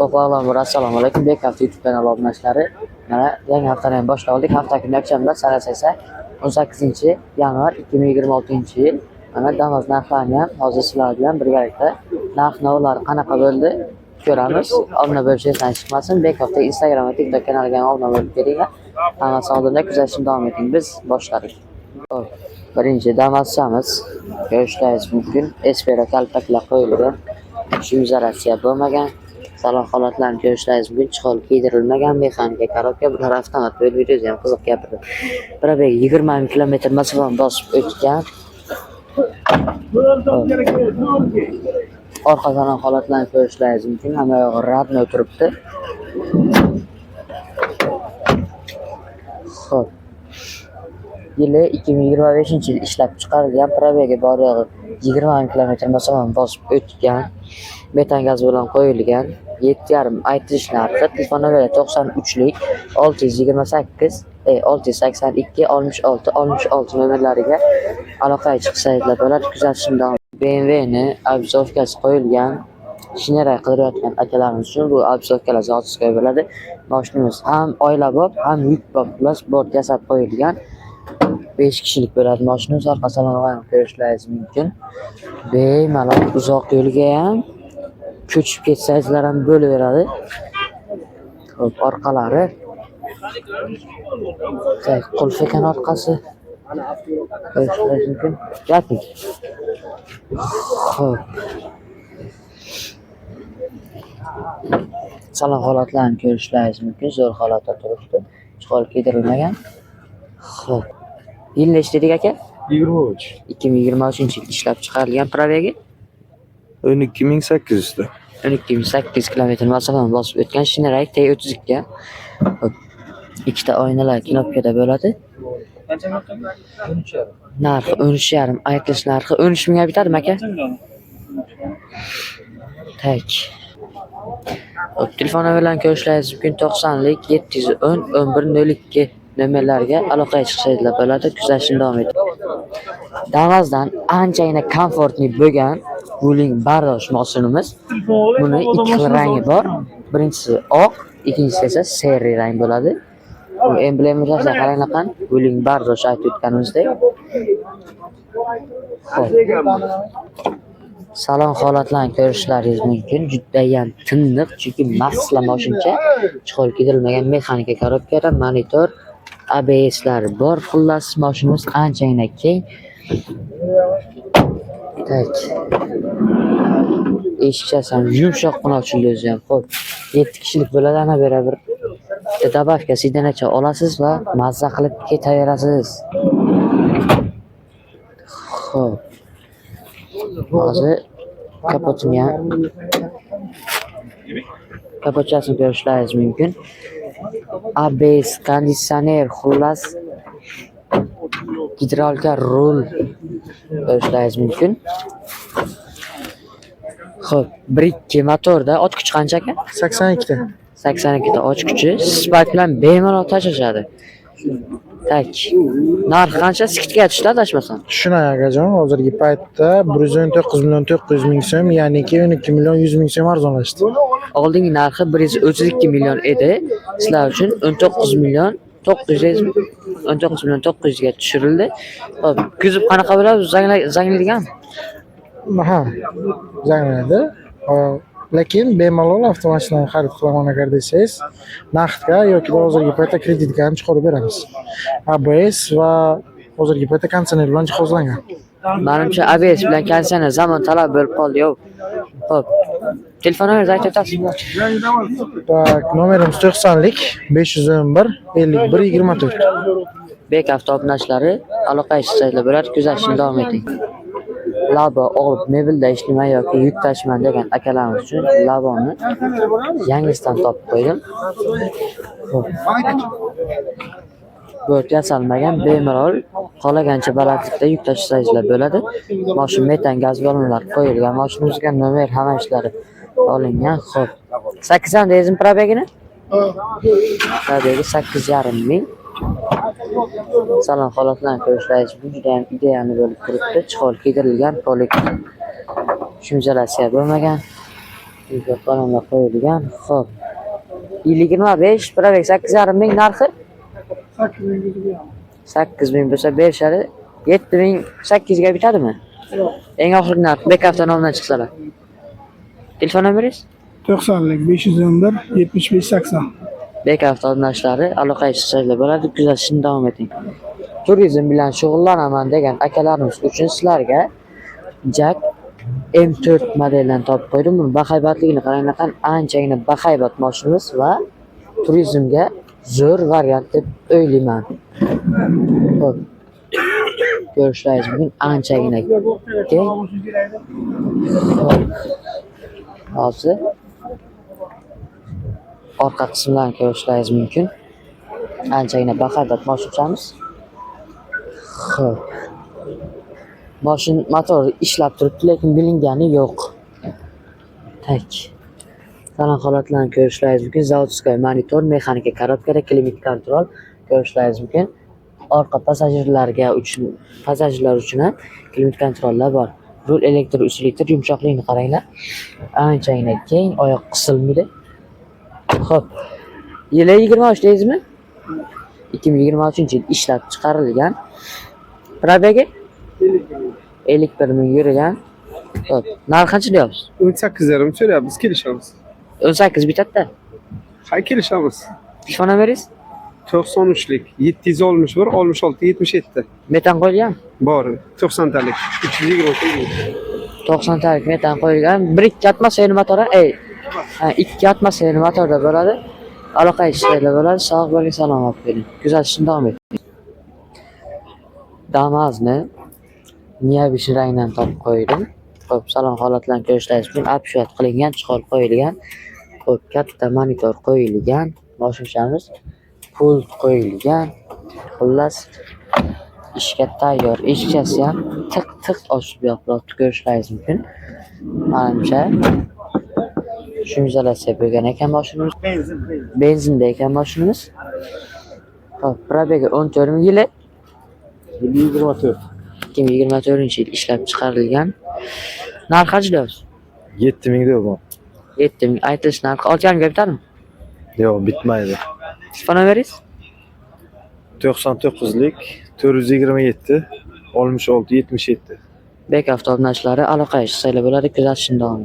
To'polon, assalomu alaykum. Bek Hafta YouTube kanali obunachilari. Mana yangi haftani ham boshlab oldik. Hafta kuni yakshanba, sanasi esa 18 yanvar 2026-yil. Mana Damas narxlarini ham hozir sizlar bilan birgalikda narx-navolar qanaqa bo'ldi ko'ramiz. Obuna bo'lish esdan chiqmasin. Bek Hafta Instagram va TikTok kanaliga ham obuna bo'lib keringlar. Hammasi oldinda, kuzatishni davom eting. Biz boshladik. Xo'p, birinchi Damas'imiz ko'rishingiz mumkin. Espera kalpaklar qo'yilgan. Shumizaratsiya bo'lmagan. Salon holatlarini ko'rishingiz mumkin. Chihol kiydirilmagan, mexanika korobka, bular avtomat bo'lib, o'zi ham qiziq gapirdi. Probeg 20 ming kilometr masofani bosib o'tgan. Orqa salon holatlarini ko'rishingiz mumkin. Hamma yog'i radno turibdi. Xo'p. Yili 2025-yil ishlab chiqarilgan, probegi bor yo'g'i 20 ming kilometr masofani bosib o'tgan. Metan gaz bilan qo'yilgan. 7,5 aytilish narxi, telefon nomeri 93lik 628 682 66 66 nomerlariga aloqaga chiqsangizlar bo'ladi. Kuzatishni davom. BMWni obsovkasi qo'yilgan. Shinera qidirayotgan akalarimiz uchun bu obsovkalar zotskoy bo'ladi. Mashinamiz ham oilabop, ham yukbop, xullas bort yasab qo'yilgan. 5 kishilik bo'ladi mashinamiz. Orqa salonni ham ko'rishlaringiz mumkin. Bemalol uzoq yo'lga ham ko'chib ketsangizlar ham bo'laveradi. Xo'p, orqalari. Tak, qulf ekan orqasi. Ko'rishlaringiz mumkin. Gaping. Xo'p. Salon holatlarini ko'rishlaringiz mumkin. Zo'r holatda turibdi. Chihol kiydirilmagan. Xo'p. Yil nechta dedik aka? 23. 2023-yil ishlab chiqarilgan, probegi 12 800 ta. 12 800 kilometr masofani bosib o'tgan Shineray T32. Xo'p. Ikkita oynalar knopkada bo'ladi. Narxi 13,5 aytilish narxi, 13 mingga bitadimi aka? Tak. Xo'p, telefon nomerlarini ko'rishlaringiz mumkin. 90lik 710 11 02 nomerlariga aloqaga chiqsangizlar bo'ladi. Kuzatishni davom eting. Damazdan anchagina komfortli bo'lgan Wuling Bardosh mashinamiz. Buni ikki xil rangi bor. Birinchisi oq, ikkinchisi esa serri rang bo'ladi. Bu emblemasiga qaranglar qani. Wuling Bardosh aytib o'tganimizdek. Xo'p. Salon holatlarini ko'rishlaringiz mumkin. Judayam tiniq, chunki masla mashincha, chihol kiydirilmagan, mexanika korobkada, monitor, ABSlar bor. Xullas, mashinamiz anchagina keng. Tak. Eshikchasi ham yumshoqqina ochildi o'zi ham. Xo'p, 7 kishilik bo'ladi, ana bu yerga bir добавка sidanacha olasiz va mazza qilib ketaverasiz. Xo'p. Hozir kapotini ham, kapotchasini ko'rishlaringiz mumkin. ABS, konditsioner, xullas gidrolka rul ko'rishlaringiz mumkin. Xo'p, 1.2 motorda ot kuchi qancha aka? 82 ta. 82 ta ot kuchi, sifat bilan bemalol tashlashadi. Tak. Narxi qancha? Skidga tushdi adashmasam. Shunday akajon, hozirgi paytda 119 million 900 ming so'm, ya'niki 12 million 100 ming so'm arzonlashdi. Oldingi narxi 132 million edi. Sizlar uchun 19 million 900, 19 million 900 ga tushirildi. Xo'p, kuzov qanaqa bo'ladi? Zanglaydiganmi? Ha, zanglaydi. Lekin bemalol avtomashinani xarid qilaman agar desangiz, naqdga yoki hozirgi paytda kreditga ham chiqarib beramiz. ABS va hozirgi paytda konditsioner bilan jihozlangan. Manimcha ABS bilan konditsioner zamon talabi bo'lib qoldi, yo'q. Xo'p. Telefon nomeringizni aytib o'tasiz. Так, nomerimiz 90lik 511 51 24. Bek avto obunachilari aloqaga chiqsanglar bo'ladi, kuzatishni davom eting. Labo olib mebelda ishlayman yoki yuk tashiyman degan akalarimiz uchun Laboni yangisidan topib qo'ydim. Xo'p. Bort yasalmagan, bemalol xohlagancha balandlikda yuk tashlasangizlar bo'ladi. Mashina metan gaz ballonlar qo'yilgan. Mashinamizga nomer hamma ishlari olingan. Xo'p. 8 ham dezim probegini? Probegi 8,5 ming. Salon holatlarini ko'rishlaringiz mumkin. Juda ham idealni bo'lib turibdi. Chihol kiydirilgan, polik shumizolatsiya bo'lmagan. Mikrofonlar qo'yilgan. Xo'p. 25, пробег 8,5 ming, narxi 8 ming bo'lsa berishadi. 7800 ga bitadimi? Yo'q. Eng oxirgi narx Bek Avto nomidan chiqsalar. Telefon nomeringiz? 90lik 511 75 80. Bek Avto obunachilari, aloqaga chiqsanglar bo'ladi. Kuzatishni davom eting. Turizm bilan shug'ullanaman degan akalarimiz uchun sizlarga JAC M4 modelidan topib qo'ydim. Buni bahaybatligini qaranglar, anchagina bahaybat mashinamiz va turizmga zo'r variant deb o'ylayman. Xo'p. Ko'rishlaringiz mumkin, anchagina keng. Xo'p. Hozir orqa qismlarini ko'rishlaringiz mumkin. Anchagina bahaybat mashinamiz. Xo'p. Moshin motori ishlab turibdi, lekin bilingani yo'q. Так. Salon holatlarini ko'rishlaringiz mumkin. Заводской monitor, mexanika korobkada, климат-контроль ko'rishlaringiz mumkin. Orqa passajirlar uchun ham климат-контроль lar bor. Rul elektr усилитель, yumshoqligini qaranglar. Anchagina keng, oyoq qisilmaydi. Xo'p. Yili 23 deysizmi? 2023-yil ishlab chiqarilgan. Пробег i 51 ming yurgan. Xo'p, narxi qancha deyapsiz? 18,5 so'rayapmiz, kelishamiz. 18 bitadi-da. Ha, kelishamiz. Telefon nomeringiz? 93lik 761 66 77. Metan qo'yilgan? Bor, 90 talik 320 ming. 90 talik metan qo'yilgan. Bir ikki atmosfera motori, ey, ha, ikki atmosfera motorda bo'ladi. Aloqa ishlarida bo'ladi. Sog' bo'ling, salomat bo'ling. Kuzatishni davom eting. Damazni Niyabish rangdan topib qo'ydim. Xo'p, salon holatlarini ko'rishlaringiz mumkin. Обшивать qilingan, чехол qo'yilgan. Xo'p, katta monitor qo'yilgan. Moshinchamiz pult qo'yilgan. Xullas, ishga tayyor. Eshikchasi ham tiq tiq ochilib yopilyapti, ko'rishlaringiz mumkin. Manimcha, shunizalatsiya bo'lgan ekan mashinamiz. Benzin. Benzinda ekan mashinamiz. Xo'p, пробег i 14 ming, yili 24. 2024-yil ishlab chiqarilgan. Narxi qancha deyapsiz? 7000 deyapman. 7000 aytilish narxi, 6,5 ga bitadimi? Yo'q, bitmaydi. Telefon nomeringiz? 99lik 427 66 77. Bek Avto obunachilari, aloqaga chiqsanglar bo'ladi, kuzatishni davom